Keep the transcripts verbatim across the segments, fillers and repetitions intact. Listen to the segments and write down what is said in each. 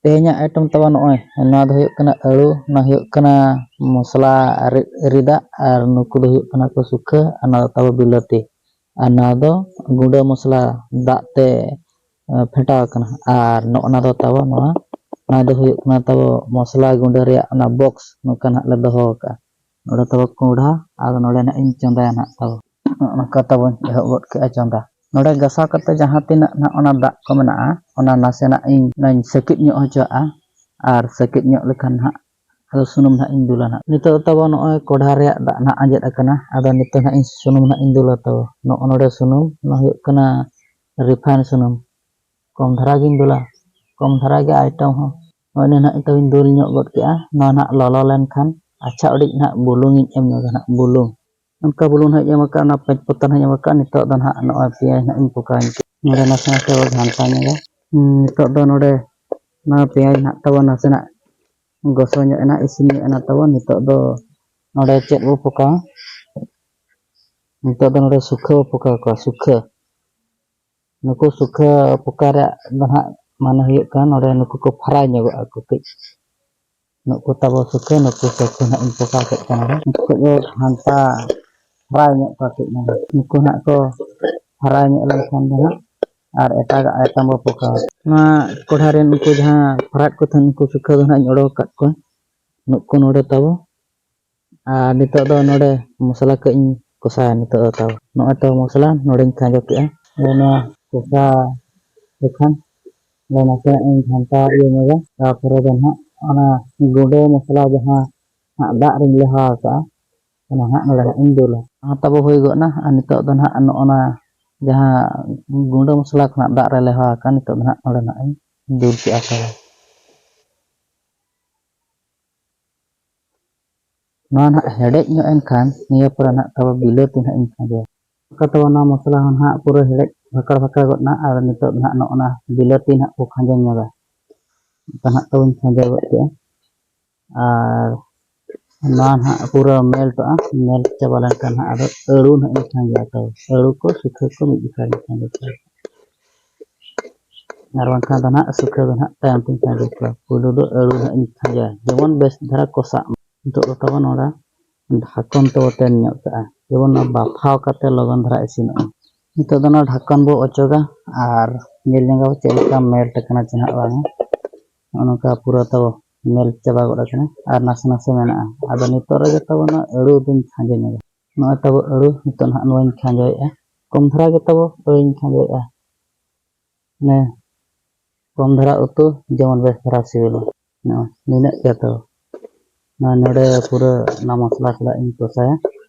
ᱛᱮᱦᱮᱧᱟᱜ ᱟᱭᱴᱮᱢ ᱛᱟᱵᱚ ᱱᱚᱜᱼᱚᱭ, ᱱᱚᱣᱟ ᱫᱚ ᱦᱩᱭᱩᱜ ᱠᱟᱱᱟ ᱟᱹᱲᱩ, ᱱᱚᱣᱟ ᱦᱩᱭᱩᱜ ᱠᱟᱱᱟ ᱢᱚᱥᱞᱟ ᱨᱤ-, ᱨᱤᱫᱟᱜ, ᱟᱨ ᱱᱩᱠᱩ ᱫᱚ ᱦᱩᱭᱩᱜ ᱠᱟᱱᱟ ᱠᱚ ᱥᱩᱠᱷᱟᱹ, ᱟᱨ ᱱᱚᱣᱟ ᱫᱚ ᱛᱟᱵᱚ ᱵᱤᱞᱟᱹᱛᱤ, ᱟᱨ ᱱᱚᱣᱟ ᱫᱚ ᱜᱩᱸᱰᱟᱹ ᱢᱚᱥᱞᱟ ᱫᱟᱜ ᱛᱮ, ᱮ, ᱯᱷᱮᱴᱟᱣ ᱟᱠᱟᱱᱟ᱾ ᱟᱨ ᱱᱚᱜᱼᱚ ᱱᱟ ᱫᱚ ᱛᱟᱵᱚ ᱱᱚᱣᱟ, ᱱᱚᱣᱟ ᱫᱚ ᱦᱩᱭᱩᱜ ᱠᱟᱱᱟ ᱛᱟᱵᱚ ᱢᱚᱥᱞᱟ ᱜᱩᱸᱰᱟᱹ ᱨᱮᱭᱟᱜ ᱚᱱᱟ ᱵᱚᱠᱥ, ᱱᱚᱝᱠᱟ ᱱᱟᱦᱟᱜ ᱞᱮ ᱫᱚᱦᱚ ᱟᱠᱟᱫᱼᱟ᱾ ᱱᱚᱰᱮ ᱛᱟᱵᱚ ᱠᱚᱲᱦᱟ, ᱟᱨ ᱱᱚᱰᱮ ᱱᱟᱦᱟᱜ ᱤᱧ ᱪᱚᱸᱫᱟᱭᱟ ᱱᱟᱦᱟᱜ ᱛᱟᱵᱚ᱾ ᱱᱚᱜᱼᱚ ᱱᱚᱝᱠᱟ ᱛᱟᱵᱚᱧ ᱮᱦᱚᱵ ᱜᱚᱫ ᱠᱮᱫᱼᱟ ᱪᱚᱸᱫᱟ᱾ ᱱᱚᱰᱮ ᱜᱟᱥᱟᱣ ᱠᱟᱛᱮ ᱡᱟᱦᱟᱸ ᱛᱤᱱᱟᱹᱜ ᱱᱟᱦᱟᱜ ᱚᱱᱟ ᱫᱟᱜ ᱠᱚ ᱢᱮᱱᱟᱜᱼᱟ, ᱚᱱᱟ ᱱᱟᱥᱮᱱᱟᱜ ᱤᱧ, ᱚᱱᱟᱧ ᱥᱮᱠᱮᱡ ᱧᱚᱜ ᱦᱚᱪᱚᱣᱟᱜᱼᱟ᱾ ᱟᱨ ᱥᱮᱠᱮᱡ ᱧᱚᱜ ᱞᱮᱠᱷᱟᱱ ᱱᱟᱦᱟᱜ ᱟᱫᱚ ᱥᱩᱱᱩᱢ ᱱᱟᱦᱟᱜ ᱤᱧ ᱫᱩᱞᱟ ᱱᱟᱦᱟᱜ᱾ ᱱᱤᱛᱚᱜ ᱫᱚ ᱛᱟᱵᱚ ᱱᱚᱜᱼᱚᱭ ᱠᱚᱲᱦᱟ ᱨᱮᱭᱟᱜ ᱫᱟᱜ ᱱᱟᱦᱟᱜ ᱟᱸᱡᱮᱫ ᱟᱠᱟᱱᱟ᱾ ᱟᱫᱚ ᱱᱤᱛᱚᱜ ᱱᱟᱦᱟᱜ ᱤᱧ ᱥᱩᱱᱩᱢ ᱱᱟᱦᱟᱜ ᱤᱧ ᱫᱩᱞᱟ ᱛᱟᱵᱚ᱾ ᱱᱚᱜᱼᱚ ᱱᱚᱰᱮ ᱥᱩᱱᱩᱢ, ᱱᱚᱣᱟ ᱦᱩᱭᱩᱜ ᱠᱟᱱᱟ ᱨᱤᱯᱷᱟᱭᱤᱱ ᱥᱩᱱᱩᱢ᱾ ᱠᱚᱢ ᱫᱷᱟᱨᱟ ᱜᱤᱧ ᱫᱩᱞᱟ, ᱠᱚᱢ ᱫᱷᱟᱨᱟ ᱜᱮ ᱟᱭᱴᱮᱢ ᱦᱚᱸ᱾ ᱱᱚᱜᱼᱚᱭ ᱱᱟᱦᱟᱜ ᱱᱤᱛᱚᱜ ᱤᱧ ᱫᱩᱞ ᱧᱚᱜ ᱜᱚᱫ ᱠᱮᱜᱼᱟ᱾ ᱱᱚᱣᱟ ᱱᱟᱦᱟᱜ ᱞᱚᱞᱚ ᱞᱮᱱᱠᱷᱟᱱ ᱟᱪᱪᱷᱟ ᱩᱰᱤᱡ ᱱᱟᱦᱟᱜ ᱵᱩᱞᱩᱝ ᱤᱧ ᱮᱢ ᱧᱚᱜᱟ ᱱᱟᱦᱟᱜ, ᱵᱩᱞᱩᱝ᱾ ᱚᱱᱠᱟ ᱵᱩᱞᱩᱝ ᱱᱟᱦᱟᱜ ᱤᱧ ᱮᱢ ᱟᱠᱟᱫᱼᱟ, ᱚᱱᱟ ᱯᱟᱸᱪ ᱯᱚᱛᱟ ᱱᱟᱦᱟᱜ ᱤᱧ ᱮᱢ ᱟᱠᱟᱫᱼᱟ᱾ ᱱᱤᱛᱚᱜ ᱫᱚ ᱱᱟᱦᱟᱜ ᱱᱚᱜᱼᱚᱭ ᱯᱮᱸᱭᱟᱡᱽ ᱱᱟᱦᱟᱜ ᱤᱧ ᱯᱚᱠᱟᱣ ᱧᱚᱜ ᱠᱮᱫᱼᱟ᱾ ᱱᱚᱰᱮ ᱱᱟᱥᱮ ᱱᱟᱥᱮ ᱵᱚ ᱜᱷᱟᱱᱴᱟ ᱧᱚᱜᱟ᱾ ᱦᱩᱸ, ᱱᱤᱛᱚᱜ ᱫᱚ ᱱᱚᱰᱮ ᱱᱚᱣᱟ ᱯᱮᱸᱭᱟᱡᱽ ᱱᱟᱦᱟᱜ ᱛᱟᱵᱚ ᱱᱟᱥᱮᱱᱟᱜ ᱜᱚᱥᱚ ᱧᱚᱜ ᱮᱱᱟ, ᱤᱥᱤᱱ ᱧᱚᱜ ᱮᱱᱟ ᱛᱟᱵᱚ᱾ ᱱᱤᱛᱚᱜ ᱫᱚ ᱱᱚᱰᱮ ᱪᱮᱫ ᱵᱚ ᱯᱚᱠᱟᱣᱟ? ᱱᱤᱛᱚᱜ ᱫᱚ ᱱᱚᱰᱮ ᱥᱩᱠᱷᱟᱹ ᱵᱚ ᱯᱚᱠᱟᱣ ᱠᱚᱣᱟ, ᱥᱩᱠᱷᱟᱹ᱾ ᱱᱩᱠᱩ ᱥᱩᱠᱷᱟᱹ ᱯᱚᱠᱟ ᱨᱮᱭᱟᱜ ᱫᱚ ᱱᱟᱦᱟᱜ ᱢᱟᱱᱮ ᱦᱩᱭᱩᱜ ᱠᱟᱱᱟ, ᱱᱚᱰᱮ ᱱᱩᱠᱩ ᱠᱚ ᱯᱷᱟᱨᱟᱭ ᱧᱚᱜᱚᱜᱼᱟ ᱠᱚ ᱠᱟᱹᱡ᱾ ᱱᱩᱠᱩ ᱛᱟᱵᱚ ᱥᱩᱠᱷᱟᱹ, ᱱᱩᱠᱩ ᱥᱩᱠᱷᱟᱹ ᱱᱟᱦᱟᱜ ᱤᱧ ᱯᱚᱠᱟ ᱠᱮᱫ ᱠᱚᱣᱟ ᱱᱚᱰᱮ᱾ ᱱᱩᱠᱩ ᱠᱚ ᱜᱷᱟᱱᱴᱟ ᱯᱷᱟᱨᱟᱭ ᱧᱚᱜ ᱠᱚᱣᱟ ᱠᱟᱹᱡ ᱱᱚᱰᱮ᱾ ᱱᱩᱠᱩ ᱱᱟᱦᱟᱜ ᱠᱚ ᱯᱷᱟᱨᱟᱭ ᱧᱚᱜ ᱞᱮᱱᱠᱷᱟᱱ ᱫᱚ ᱱᱟᱦᱟᱜ ᱟᱨ ᱮᱴᱟᱜᱟᱜ ᱟᱭᱴᱮᱢ ᱵᱚ ᱯᱚᱠᱟᱣᱟ᱾ ᱱᱚᱣᱟ ᱠᱚᱲᱦᱟ ᱨᱮ ᱱᱩᱠᱩ ᱡᱟᱦᱟᱸ ᱯᱷᱟᱨᱟᱫ ᱠᱚ ᱛᱟᱦᱮᱸᱱ, ᱩᱱᱠᱩ ᱥᱩᱠᱷᱟᱹ ᱫᱚ ᱱᱟᱦᱟᱜ ᱤᱧ ᱚᱰᱚᱠ ᱟᱠᱟᱫ ᱠᱚᱣᱟ᱾ ᱱᱩᱠᱩ ᱱᱚᱰᱮ ᱛᱟᱵᱚ᱾ ᱟᱨ ᱱᱤᱛᱚᱜ ᱫᱚ ᱱᱚᱰᱮ ᱢᱚᱥᱞᱟ ᱠᱟᱹᱡ ᱤᱧ ᱠᱚᱥᱟᱭᱟ᱾ ᱱᱤᱛᱚᱜ ᱫᱚ ᱛᱟᱵᱚ ᱱᱚᱜᱼᱚᱭ ᱛᱚ ᱢᱚᱥᱞᱟ ᱱᱚᱰᱮᱧ ᱠᱷᱟᱸᱡᱚ ᱠᱮᱜᱼᱟ᱾ ᱟᱫᱚ ᱱᱚᱣᱟ ᱠᱚᱥᱟ ᱞᱮᱠᱷᱟᱱ ᱫᱚ ᱱᱟᱥᱮᱱᱟᱜ ᱤᱧ ᱜᱷᱟᱱᱴᱟ ᱤᱭᱟᱹ ᱧᱚᱜᱟ᱾ ᱛᱟᱨᱯᱚᱨᱮ ᱫᱚ ᱱᱟᱦᱟᱜ ᱚᱱᱟ ᱜᱩᱸᱰᱟᱹ ᱢᱚᱥᱞᱟ ᱡᱟᱦᱟᱸ ᱱᱟᱦᱟᱜ ᱫᱟᱜ ᱨᱤᱧ ᱞᱮᱣᱦᱟ ᱟᱠᱟᱫᱼᱟ, ᱚᱱᱟ ᱱᱟᱦᱟᱜ ᱱᱚᱰᱮ ᱱᱟᱦᱟᱜ ᱤᱧ ᱫᱩᱞᱟ᱾ ᱚᱱᱟ ᱛᱟᱵᱚ ᱦᱩᱭ ᱜᱚᱫ ᱮᱱᱟ᱾ ᱟᱨ ᱱᱤᱛᱚᱜ ᱫᱚ ᱱᱟᱦᱟᱜ ᱱᱚᱜᱼᱚ ᱱᱟ ᱡᱟᱦᱟᱸ ᱜᱩᱸᱰᱟᱹ ᱢᱚᱥᱞᱟ ᱠᱷᱚᱱᱟᱜ ᱫᱟᱜ ᱨᱮ ᱞᱮᱣᱦᱟ ᱟᱠᱟᱱ, ᱱᱤᱛᱚᱜ ᱫᱚ ᱱᱟᱦᱟᱜ ᱱᱚᱰᱮ ᱱᱟᱦᱟᱜ ᱤᱧ ᱫᱩᱞ ᱠᱮᱜᱼᱟ ᱛᱟᱵᱚ᱾ ᱱᱚᱣᱟ ᱱᱟᱦᱟᱜ ᱦᱮᱰᱮᱡ ᱧᱚᱜ ᱮᱱ ᱠᱷᱟᱱ, ᱱᱤᱭᱟᱹ ᱯᱚᱨᱮ ᱱᱟᱦᱟᱜ ᱛᱟᱵᱚ ᱵᱤᱞᱟᱹᱛᱤ ᱱᱟᱦᱟᱜ ᱤᱧ ᱠᱷᱟᱸᱡᱚᱭᱟ᱾ ᱚᱱᱠᱟ ᱛᱟᱵᱚ ᱱᱚᱣᱟ ᱢᱚᱥᱞᱟ ᱦᱚᱸ ᱱᱟᱦᱟᱜ ᱯᱩᱨᱟᱹ ᱦᱮᱰᱮᱡ ᱵᱷᱟᱠᱟᱲ ᱵᱷᱟᱠᱟᱲ ᱜᱚᱫ ᱮᱱᱟ᱾ ᱟᱨ ᱱᱤᱛᱚᱜ ᱱᱟᱦᱟᱜ ᱱᱚᱜᱼᱚ ᱱᱟ ᱵᱤᱞᱟᱹᱛᱤ ᱱᱟᱦᱟᱜ ᱠᱚ ᱠᱷᱟᱸᱡᱚ ᱧᱚᱜᱟ᱾ ᱚᱱᱠᱟ ᱱᱟᱦᱟᱜ ᱛᱟᱵᱚᱧ ᱠᱷᱟᱸᱡᱚ ᱜᱚᱫ ᱠᱮᱜᱼᱟ᱾ ᱟᱨ ᱱᱚᱣᱟ ᱱᱟᱦᱟᱜ ᱯᱩᱨᱟᱹ ᱢᱮᱞᱴᱚᱜᱼᱟ᱾ ᱢᱮᱞᱴ ᱪᱟᱵᱟ ᱞᱮᱱᱠᱷᱟᱱ ᱱᱟᱦᱟᱜ ᱟᱫᱚ ᱟᱹᱲᱩ ᱱᱟᱦᱟᱜ ᱤᱧ ᱠᱷᱟᱸᱡᱚᱭᱟ᱾ ᱛᱚ ᱟᱹᱲᱩ ᱠᱚ ᱥᱩᱠᱷᱟᱹ ᱠᱚ ᱢᱤᱫ ᱡᱚᱠᱷᱟ ᱨᱤᱧ ᱠᱷᱟᱸᱡᱚ ᱠᱚᱣᱟ᱾ ᱟᱨ ᱵᱟᱝᱠᱷᱟᱱ ᱫᱚ ᱱᱟᱦᱟᱜ ᱥᱩᱠᱷᱟᱹ ᱫᱚ ᱱᱟᱦᱟᱜ ᱛᱟᱭᱚᱢ ᱛᱤᱧ ᱠᱷᱟᱸᱡᱚ ᱠᱚᱣᱟ᱾ ᱯᱩᱭᱞᱩ ᱫᱚ ᱟᱹᱲᱩ ᱱᱟᱦᱟᱜ ᱤᱧ ᱠᱷᱟᱸᱡᱚᱭᱟ, ᱡᱮᱢᱚᱱ ᱵᱮᱥ ᱫᱷᱟᱨᱟ ᱠᱚᱥᱟᱜ ᱢᱟ᱾ ᱱᱤᱛᱚᱜ ᱫᱚ ᱛᱟᱵᱚᱱ ᱱᱚᱰᱮ ᱰᱷᱟᱠᱚᱱ ᱛᱮᱵᱚ ᱛᱮᱱ ᱧᱚᱜ ᱠᱟᱜᱼᱟ, ᱡᱮᱢᱚᱱ ᱱᱚᱣᱟ ᱵᱟᱯᱷᱟᱣ ᱠᱟᱛᱮ ᱞᱚᱜᱚᱱ ᱫᱷᱟᱨᱟ ᱤᱥᱤᱱᱚᱜᱼᱟ᱾ ᱱᱤᱛᱚᱜ ᱫᱚ ᱱᱚᱣᱟ ᱰᱷᱟᱠᱚᱱ ᱵᱚ ᱚᱪᱚᱜᱟ ᱟᱨ ᱧᱮᱞ ᱧᱚᱜᱟ ᱪᱮᱫ ᱞᱮᱠᱟ ᱢᱮᱞᱴ ᱟᱠᱟᱱᱟ ᱪᱮ ᱱᱟᱦᱟᱜ ᱵᱟᱝᱟ᱾ ᱱᱚᱜᱼᱚ ᱱᱚᱝᱠᱟ ᱯᱩᱨᱟᱹ ᱛᱟᱵᱚ ᱢᱮᱞᱴ ᱪᱟᱵᱟ ᱜᱚᱫ ᱟᱠᱟᱱᱟ ᱟᱨ ᱱᱟᱥᱮ ᱱᱟᱥᱮ ᱢᱮᱱᱟᱜᱼᱟ᱾ ᱟᱫᱚ ᱱᱤᱛᱚᱜ ᱨᱮᱜᱮ ᱛᱟᱵᱚ ᱱᱚᱣᱟ ᱟᱹᱲᱩ ᱫᱚᱧ ᱠᱷᱟᱸᱡᱚ ᱧᱚᱜᱟ᱾ ᱱᱚᱜᱼᱚᱭ ᱛᱟᱵᱚ ᱟᱹᱲᱩ ᱱᱤᱛᱚᱜ ᱱᱟᱦᱟᱜ ᱱᱚᱣᱟᱧ ᱠᱷᱟᱸᱡᱚᱭᱮᱫᱼᱟ, ᱠᱚᱢ ᱫᱷᱟᱨᱟ ᱜᱮ ᱛᱟᱵᱚ ᱟᱹᱲᱩᱧ ᱠᱷᱟᱸᱡᱚᱭᱮᱫᱼᱟ᱾ ᱢᱟᱱᱮ ᱠᱚᱢ ᱫᱷᱟᱨᱟ ᱩᱛᱩ, ᱡᱮᱢᱚᱱ ᱵᱮᱥ ᱫᱷᱟᱨᱟ ᱥᱤᱵᱤᱞᱟ᱾ ᱱᱚᱜᱼᱚᱭ ᱱᱤᱱᱟᱹᱜ ᱜᱮ ᱛᱚ᱾ ᱱᱚᱣᱟ ᱱᱚᱰᱮ ᱯᱩᱨᱟᱹ ᱚᱱᱟ ᱢᱚᱥᱞᱟ ᱥᱟᱞᱟᱜ ᱤᱧ ᱠᱚᱥᱟᱭᱟ,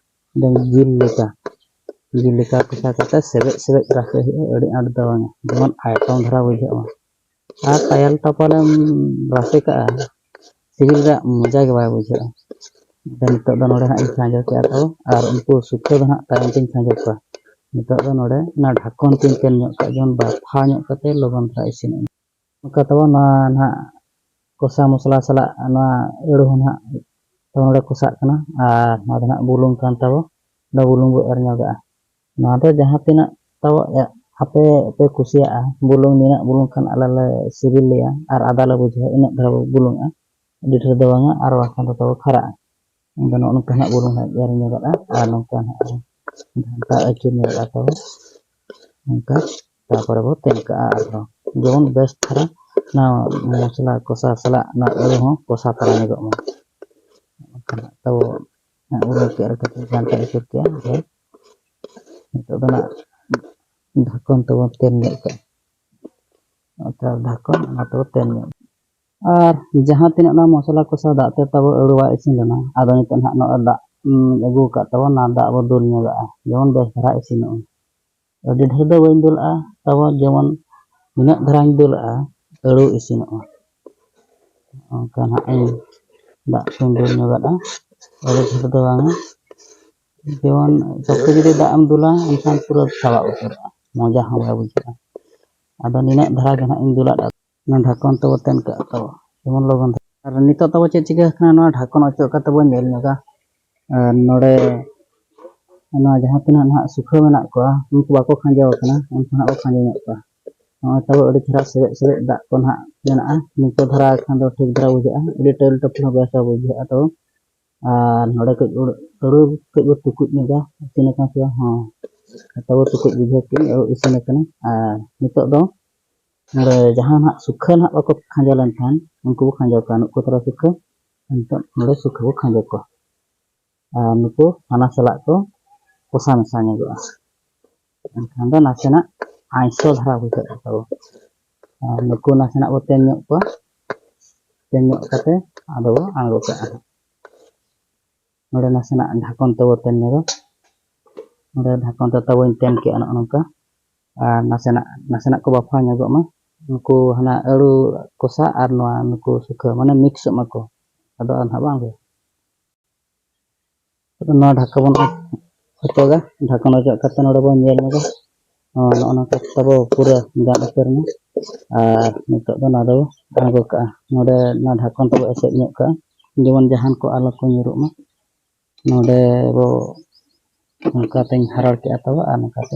ᱮᱠᱫᱚᱢ ᱡᱤᱞ ᱞᱮᱠᱟ, ᱡᱤᱞ ᱞᱮᱠᱟ ᱠᱚᱥᱟ ᱠᱟᱛᱮ ᱥᱮᱵᱮᱡ ᱥᱮᱵᱮᱡ ᱨᱟᱥᱮ ᱦᱩᱭᱩᱜᱼᱟ, ᱟᱹᱰᱤ ᱟᱸᱴ ᱫᱚ ᱵᱟᱝᱟ, ᱡᱮᱢᱚᱱ ᱟᱭᱴᱚᱢ ᱫᱷᱟᱨᱟ ᱵᱩᱡᱷᱟᱹᱜ ᱢᱟ᱾ ᱟᱨ ᱛᱟᱭᱟᱞ ᱛᱟᱯᱟᱞᱮᱢ ᱨᱟᱥᱮ ᱠᱟᱜᱼᱟ, ᱥᱤᱵᱤᱞ ᱨᱮᱭᱟᱜ ᱢᱚᱡᱟ ᱜᱮ ᱵᱟᱭ ᱵᱩᱡᱷᱟᱹᱜᱼᱟ᱾ ᱟᱫᱚ ᱱᱤᱛᱚᱜ ᱫᱚ ᱱᱚᱰᱮ ᱦᱟᱸᱜ ᱤᱧ ᱠᱷᱟᱸᱡᱚ ᱠᱮᱜᱼᱟ ᱛᱚ, ᱟᱨ ᱩᱱᱠᱩ ᱥᱩᱠᱷᱟᱹ ᱫᱚ ᱦᱟᱸᱜ ᱛᱟᱭᱚᱢ ᱛᱤᱧ ᱠᱷᱟᱸᱡᱚ ᱠᱚᱣᱟ᱾ ᱱᱤᱛᱚᱜ ᱫᱚ ᱱᱚᱰᱮ ᱚᱱᱟ ᱰᱷᱟᱠᱚᱱ ᱛᱤᱧ ᱛᱮᱱ ᱧᱚᱜ ᱠᱟᱜᱼᱟ, ᱡᱮᱢᱚᱱ ᱵᱟᱯᱷᱟᱣ ᱧᱚᱜ ᱠᱟᱛᱮ ᱞᱚᱜᱚᱱ ᱫᱷᱟᱨᱟ ᱤᱥᱤᱱᱚᱜ ᱢᱟ᱾ ᱱᱚᱝᱠᱟ ᱛᱟᱵᱚ ᱱᱚᱣᱟ ᱱᱟᱦᱟᱜ ᱠᱚᱥᱟ ᱢᱚᱥᱞᱟ ᱥᱟᱞᱟᱜ ᱱᱚᱣᱟ ᱟᱹᱲᱩ ᱦᱚᱸ ᱱᱟᱦᱟᱜ ᱛᱟᱵᱚ ᱱᱚᱰᱮ ᱠᱚᱥᱟᱜ ᱠᱟᱱᱟ, ᱟᱨ ᱱᱚᱣᱟ ᱫᱚ ᱱᱟᱦᱟᱜ ᱵᱩᱞᱩᱝ ᱠᱟᱱ ᱛᱟᱵᱚ, ᱱᱚᱰᱮ ᱵᱩᱞᱩᱝ ᱵᱚ ᱮᱨ ᱧᱚᱜᱟᱜᱼᱟ᱾ ᱱᱚᱣᱟ ᱫᱚ ᱡᱟᱦᱟᱸ ᱛᱤᱱᱟᱹᱜ ᱛᱟᱵᱚ ᱮ-, ᱟᱯᱮ ᱯᱮ ᱠᱩᱥᱤᱭᱟᱜᱼᱟ, ᱵᱩᱞᱩᱝ ᱱᱤᱱᱟᱹᱜ ᱵᱩᱞᱩᱝ ᱠᱷᱟᱱ ᱟᱞᱮ ᱞᱮ ᱥᱤᱵᱤᱞ ᱞᱮᱭᱟ ᱟᱨ ᱟᱫᱟ ᱞᱮ ᱵᱩᱡᱷᱟᱹᱣᱟ, ᱤᱱᱟᱹᱜ ᱫᱷᱟᱨᱟ ᱵᱚ ᱵᱩᱞᱩᱝᱟ᱾ ᱟᱹᱰᱤ ᱰᱷᱮᱨ ᱫᱚ ᱵᱟᱝᱟ, ᱟᱨ ᱵᱟᱝᱠᱷᱟᱱ ᱫᱚ ᱛᱟᱵᱚ ᱠᱷᱟᱨᱟᱜᱼᱟ᱾ ᱟᱫᱚ ᱱᱚᱜᱼᱚ ᱱᱚᱝᱠᱟ ᱱᱟᱦᱟᱜ ᱵᱩᱞᱩᱝ ᱱᱟᱦᱟᱜ ᱮᱨ ᱧᱚᱜᱟᱜᱼᱟ ᱟᱨ ᱱᱚᱝᱠᱟ ᱱᱟᱦᱟᱜ ᱜᱷᱟᱱᱴᱟ ᱟᱹᱪᱩᱨ ᱧᱚᱜᱟᱜᱼᱟ ᱛᱟᱵᱚ᱾ ᱱᱚᱝᱠᱟ ᱛᱟᱨᱯᱚᱨᱮ ᱵᱚ ᱛᱮᱱ ᱠᱟᱜᱼᱟ ᱟᱨᱦᱚᱸ, ᱡᱮᱢᱚᱱ ᱵᱮᱥ ᱫᱷᱟᱨᱟ ᱚᱱᱟ ᱢᱚᱥᱞᱟ ᱠᱚᱥᱟ ᱥᱟᱞᱟᱜ ᱚᱱᱟ ᱟᱹᱞᱩ ᱦᱚᱸ ᱠᱚᱥᱟ ᱛᱟᱨᱟ ᱧᱚᱜᱚᱜ ᱢᱟ᱾ ᱚᱱᱠᱟ ᱱᱟᱦᱟᱜ ᱛᱟᱵᱚ ᱚᱱᱟ ᱟᱹᱞᱩ ᱜᱮᱫ ᱨᱮ ᱠᱟᱹᱴᱤᱡ ᱜᱷᱟᱱᱴᱟ ᱟᱹᱪᱩᱨ ᱠᱮᱜᱼᱟ᱾ ᱟᱨ ᱱᱤᱛᱚᱜ ᱫᱚ ᱱᱟᱜ ᱰᱷᱟᱠᱚᱱ ᱛᱮᱵᱚᱱ ᱛᱮᱱ ᱧᱚᱜ ᱠᱟᱜᱼᱟ᱾ ᱚᱱᱠᱟ ᱰᱷᱟᱠᱚᱱ ᱚᱱᱟ ᱛᱮᱵᱚ ᱛᱮᱱ ᱧᱚᱜ᱾ ᱟᱨ ᱡᱟᱦᱟᱸ ᱛᱤᱱᱟᱹᱜ ᱚᱱᱟ ᱢᱚᱥᱞᱟ ᱠᱚᱥᱟ ᱫᱟᱜ ᱛᱮ ᱛᱟᱵᱚ ᱟᱹᱲᱩᱣᱟ ᱤᱥᱤᱱ ᱞᱮᱱᱟ, ᱟᱫᱚ ᱱᱤᱛᱚᱜ ᱱᱟᱦᱟᱜ ᱱᱚᱜᱼᱚᱭ ᱫᱟᱜ, ᱩᱸ, ᱟᱹᱜᱩ ᱟᱠᱟᱫ ᱛᱟᱵᱚᱱ, ᱚᱱᱟ ᱫᱟᱜ ᱵᱚ ᱫᱩᱞ ᱧᱚᱜᱟᱜᱼᱟ, ᱡᱮᱢᱚᱱ ᱵᱮᱥ ᱫᱷᱟᱨᱟ ᱤᱥᱤᱱᱚᱜᱼᱟ᱾ ᱟᱹᱰᱤ ᱰᱷᱮᱨ ᱫᱚ ᱵᱟᱹᱧ ᱫᱩᱞᱟᱜᱼᱟ, ᱛᱟᱵᱚ ᱡᱮᱢᱚᱱ ᱱᱤᱱᱟᱹᱜ ᱫᱷᱟᱨᱟᱧ ᱫᱩᱞᱟᱜᱼᱟ, ᱟᱹᱲᱩ ᱤᱥᱤᱱᱚᱜᱼᱟ᱾ ᱚᱱᱠᱟ ᱱᱟᱦᱟᱜ ᱤᱧ ᱫᱟᱜ ᱠᱚᱧ ᱫᱩᱞ ᱧᱚᱜᱟᱜᱼᱟ, ᱟᱹᱰᱤ ᱰᱷᱮᱨ ᱫᱚ ᱵᱟᱝᱟ᱾ ᱡᱮᱢᱚᱱ ᱥᱚᱠᱛᱚ ᱡᱩᱫᱤ ᱫᱟᱜ ᱮᱢ ᱫᱩᱞᱟ, ᱮᱱᱠᱷᱟᱱ ᱯᱩᱨᱟᱹ ᱥᱟᱵᱟᱜ ᱩᱛᱟᱹᱨᱚᱜᱼᱟ, ᱢᱚᱡᱟ ᱦᱚᱸ ᱵᱟᱭ ᱵᱩᱡᱷᱟᱹᱜᱼᱟ᱾ ᱟᱫᱚ ᱱᱤᱱᱟᱹᱜ ᱫᱷᱟᱨᱟ ᱜᱮ ᱱᱟᱦᱟᱜ ᱤᱧ ᱫᱩᱞᱟᱜᱼᱟ᱾ ᱚᱱᱟ ᱰᱷᱟᱠᱚᱱ ᱛᱮᱵᱚ ᱛᱮᱱ ᱠᱟᱜ ᱛᱟᱵᱚ, ᱡᱮᱢᱚᱱ ᱞᱚᱜᱚᱱ ᱫᱷᱟᱨᱟ᱾ ᱟᱨ ᱱᱤᱛᱚᱜ ᱛᱟᱵᱚ ᱪᱮᱫ ᱪᱤᱠᱟᱹ ᱟᱠᱟᱱᱟ, ᱱᱚᱣᱟ ᱰᱷᱟᱠᱚᱱ ᱚᱪᱚᱜ ᱠᱟᱛᱮ ᱵᱚᱱ ᱧᱮᱞ ᱧᱚᱜᱟ᱾ ᱟᱨ ᱱᱚᱰᱮ ᱱᱚᱣᱟ ᱡᱟᱦᱟᱸ ᱛᱤᱱᱟᱹᱜ ᱱᱟᱦᱟᱜ ᱥᱩᱠᱷᱟᱹ ᱢᱮᱱᱟᱜ ᱠᱚᱣᱟ, ᱩᱱᱠᱩ ᱵᱟᱠᱚ ᱠᱷᱟᱸᱡᱚ ᱟᱠᱟᱱᱟ, ᱩᱱᱠᱩ ᱱᱟᱦᱟᱜ ᱵᱚ ᱠᱷᱟᱸᱡᱚ ᱧᱚᱜ ᱠᱚᱣᱟ᱾ ᱱᱚᱜᱼᱚᱭ ᱛᱟᱵᱚ ᱟᱹᱰᱤ ᱪᱮᱦᱨᱟ ᱥᱮᱵᱮᱡ ᱥᱮᱵᱮᱡ ᱫᱟᱜ ᱠᱚ ᱱᱟᱦᱟᱜ ᱢᱮᱱᱟᱜᱼᱟ᱾ ᱱᱤᱝᱠᱟᱹ ᱫᱷᱟᱨᱟ ᱠᱷᱟᱱ ᱫᱚ ᱴᱷᱤᱠ ᱫᱷᱟᱨᱟ ᱵᱩᱡᱷᱟᱹᱜᱼᱟ, ᱟᱹᱰᱤ ᱴᱟᱹᱞ ᱴᱟᱹᱯᱞᱟᱹ ᱵᱮᱥ ᱵᱩᱡᱷᱟᱹᱜᱼᱟ᱾ ᱛᱚ ᱟᱨ ᱱᱚᱰᱮ ᱠᱟᱹᱡ ᱟᱹᱲᱩ ᱠᱟᱹᱡ ᱵᱚ ᱛᱩᱠᱩᱡ ᱧᱚᱜᱟ, ᱤᱥᱤᱱ ᱟᱠᱟᱱ ᱥᱮ ᱵᱟᱝ᱾ ᱦᱚᱸ, ᱛᱟᱵᱚ ᱛᱩᱠᱩᱡ ᱵᱩᱡᱷᱟᱹᱣ ᱠᱮᱫ ᱟᱹᱲᱩ ᱤᱥᱤᱱ ᱟᱠᱟᱱᱟ᱾ ᱟᱨ ᱱᱤᱛᱚᱜ ᱫᱚ ᱱᱚᱰᱮ ᱡᱟᱦᱟᱸ ᱱᱟᱦᱟᱜ ᱥᱩᱠᱷᱟᱹ ᱱᱟᱦᱟᱜ ᱵᱟᱠᱚ ᱠᱷᱟᱸᱡᱚ ᱞᱮᱱᱠᱷᱟᱱ ᱩᱱᱠᱩ ᱵᱚ ᱠᱷᱟᱸᱡᱚ ᱠᱚᱣᱟ᱾ ᱱᱩᱠᱩ ᱛᱚᱨᱟ ᱥᱩᱠᱷᱟᱹ, ᱱᱤᱛᱚᱜ ᱱᱚᱰᱮ ᱥᱩᱠᱷᱟᱹ ᱵᱚ ᱠᱷᱟᱸᱡᱚ ᱠᱚᱣᱟ᱾ ᱟᱨ ᱱᱩᱠᱩ ᱦᱟᱱᱟ ᱥᱟᱞᱟᱜ ᱠᱚ ᱠᱚᱥᱟ ᱢᱮᱥᱟ ᱧᱚᱜᱚᱜᱼᱟ᱾ ᱮᱱᱠᱷᱟᱱ ᱫᱚ ᱱᱟᱥᱮᱱᱟᱜ ᱟᱭᱥᱚ ᱫᱷᱟᱨᱟ ᱵᱩᱡᱷᱟᱹᱜᱼᱟ ᱛᱟᱵᱚ᱾ ᱟᱨ ᱱᱩᱠᱩ ᱱᱟᱥᱮᱱᱟᱜ ᱵᱚ ᱛᱮᱱ ᱧᱚᱜ ᱠᱚᱣᱟ᱾ ᱛᱮᱱ ᱧᱚᱜ ᱠᱟᱛᱮ ᱟᱫᱚ ᱵᱚ ᱟᱬᱜᱚ ᱠᱟᱜᱼᱟ᱾ ᱱᱚᱰᱮ ᱱᱟᱥᱮᱱᱟᱜ ᱰᱷᱟᱠᱚᱱ ᱛᱮᱵᱚ ᱛᱮᱱ ᱧᱚᱜᱟ᱾ ᱱᱚᱰᱮ ᱰᱷᱟᱠᱚᱱ ᱛᱮ ᱛᱟᱵᱚᱧ ᱛᱮᱱ ᱠᱮᱜᱼᱟ ᱱᱚᱜᱼᱚ ᱱᱚᱝᱠᱟ᱾ ᱟᱨ ᱱᱟᱥᱮᱱᱟᱜ ᱱᱟᱥᱮᱱᱟᱜ ᱠᱚ ᱵᱟᱯᱷᱟᱣ ᱧᱚᱜᱚᱜ ᱢᱟ᱾ ᱱᱩᱠᱩ ᱦᱟᱱᱟ ᱟᱹᱲᱩ ᱠᱚᱥᱟ ᱟᱨ ᱱᱚᱣᱟ ᱱᱩᱠᱩ ᱥᱩᱠᱷᱟᱹ ᱢᱟᱱᱮ ᱢᱤᱠᱥᱚᱜ ᱢᱟᱠᱚ᱾ ᱟᱫᱚ ᱟᱨ ᱱᱟᱦᱟᱜ ᱵᱟᱝ ᱦᱩᱭᱩᱜᱼᱟ᱾ ᱱᱚᱣᱟ ᱰᱷᱟᱠᱟ ᱵᱚᱱ ᱚᱪᱚᱜᱟ᱾ ᱰᱷᱟᱠᱚᱱ ᱚᱪᱚᱜ ᱠᱟᱛᱮ ᱱᱚᱰᱮ ᱵᱚᱱ ᱧᱮᱞ ᱧᱚᱜᱟ᱾ ᱱᱚᱜᱼᱚ ᱱᱚᱝᱠᱟ ᱛᱟᱵᱚ ᱯᱩᱨᱟᱹ ᱜᱟᱱ ᱩᱛᱟᱹᱨ ᱮᱱᱟ᱾ ᱟᱨ ᱱᱤᱛᱚᱜ ᱫᱚ ᱱᱚᱣᱟ ᱫᱚ ᱟᱬᱜᱚ ᱠᱟᱜᱼᱟ᱾ ᱱᱚᱰᱮ ᱱᱚᱣᱟ ᱰᱷᱟᱠᱚᱱ ᱛᱟᱵᱚ ᱮᱥᱮᱫ ᱧᱚᱜ ᱠᱟᱜᱼᱟ, ᱡᱮᱢᱚᱱ ᱡᱟᱦᱟᱱ ᱠᱚ ᱟᱞᱚ ᱠᱚ ᱧᱩᱨᱩᱜ ᱢᱟ᱾ ᱱᱚᱰᱮ ᱵᱚ ᱱᱚᱝᱠᱟᱛᱮᱧ ᱦᱟᱨᱟᱲ ᱠᱮᱜᱼᱟ ᱛᱟᱵᱚ ᱟᱨ ᱱᱚᱝᱠᱟᱛᱮ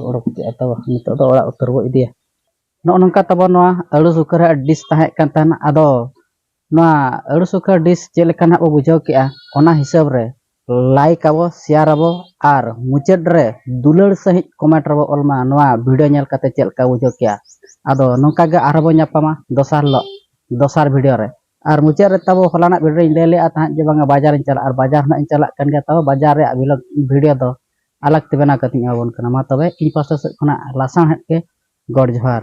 ᱚᱰᱚᱠ ᱠᱮᱜᱼᱟ ᱛᱟᱵᱚ᱾ ᱱᱤᱛᱚᱜ ᱫᱚ ᱚᱲᱟᱜ ᱩᱛᱟᱹᱨ ᱵᱚ ᱤᱫᱤᱭᱟ᱾ ᱱᱚᱜᱼᱚ ᱱᱚᱝᱠᱟ ᱛᱟᱵᱚ ᱱᱚᱣᱟ ᱟᱹᱲᱩ ᱥᱩᱠᱷᱟᱹ ᱨᱮ ᱰᱤᱥ ᱛᱟᱦᱮᱸ ᱠᱟᱱ ᱛᱟᱦᱮᱱᱟ᱾ ᱟᱫᱚ ᱱᱚᱣᱟ ᱟᱹᱲᱩ ᱥᱩᱠᱷᱟᱹ ᱰᱤᱥ ᱪᱮᱫ ᱞᱮᱠᱟ ᱱᱟᱦᱟᱜ ᱵᱚ ᱵᱩᱡᱷᱟᱹᱣ ᱠᱮᱜᱼᱟ, ᱚᱱᱟ ᱦᱤᱥᱟᱹᱵ ᱨᱮ ᱞᱟᱭᱤᱠ ᱟᱵᱚ, ᱥᱮᱭᱟᱨ ᱟᱵᱚ ᱟᱨ ᱢᱩᱪᱟᱹᱫ ᱨᱮ ᱫᱩᱞᱟᱹᱲ ᱥᱟᱺᱦᱤᱡ ᱠᱚᱢᱮᱱᱴ ᱨᱮᱵᱚ ᱚᱞ ᱢᱟ, ᱱᱚᱣᱟ ᱵᱷᱤᱰᱤᱭᱳ ᱧᱮᱞ ᱠᱟᱛᱮ ᱪᱮᱫ ᱞᱮᱠᱟ ᱵᱩᱡᱷᱟᱹᱣ ᱠᱮᱜᱼᱟ᱾ ᱟᱫᱚ ᱱᱚᱝᱠᱟ ᱜᱮ ᱟᱨᱦᱚᱸ ᱵᱚ ᱧᱟᱯᱟᱢᱟ ᱫᱚᱥᱟᱨ ᱦᱤᱞᱳᱜ ᱫᱚᱥᱟᱨ ᱵᱷᱤᱰᱤᱭᱳ ᱨᱮ᱾ ᱟᱨ ᱢᱩᱪᱟᱹᱫ ᱨᱮ ᱛᱟᱵᱚ ᱦᱚᱞᱟᱱᱟᱜ ᱵᱷᱤᱰᱤᱭᱳ ᱨᱮᱧ ᱞᱟᱹᱭ ᱞᱮᱜᱼᱟ ᱛᱟᱦᱮᱸᱫ ᱡᱮ ᱵᱟᱝᱟ ᱵᱟᱡᱟᱨᱤᱧ ᱪᱟᱞᱟᱜᱼᱟ, ᱟᱨ ᱵᱟᱡᱟᱨ ᱦᱚᱸ ᱱᱟᱜ ᱤᱧ ᱪᱟᱞᱟᱜ ᱠᱟᱱ ᱜᱮᱭᱟ᱾ ᱛᱟᱵᱚ ᱵᱟᱡᱟᱨ ᱨᱮᱭᱟᱜ ᱵᱷᱤᱞᱚᱜ ᱵᱷᱤᱰᱤᱭᱳ ᱫᱚ ᱟᱞᱟᱜᱽ ᱛᱮ ᱵᱮᱱᱟᱣ ᱠᱟᱛᱮᱧ ᱮᱢᱟᱵᱚᱱ ᱠᱟᱱᱟ᱾ ᱢᱟ ᱛᱚᱵᱮ ᱤᱧ ᱯᱟᱥᱴᱟ ᱥᱮᱫ ᱠᱷᱚᱱᱟᱜ ᱞᱟᱥᱟᱬᱦᱮᱫ ᱜᱮ ᱜᱚᱰ ᱡᱚᱦᱟᱨ᱾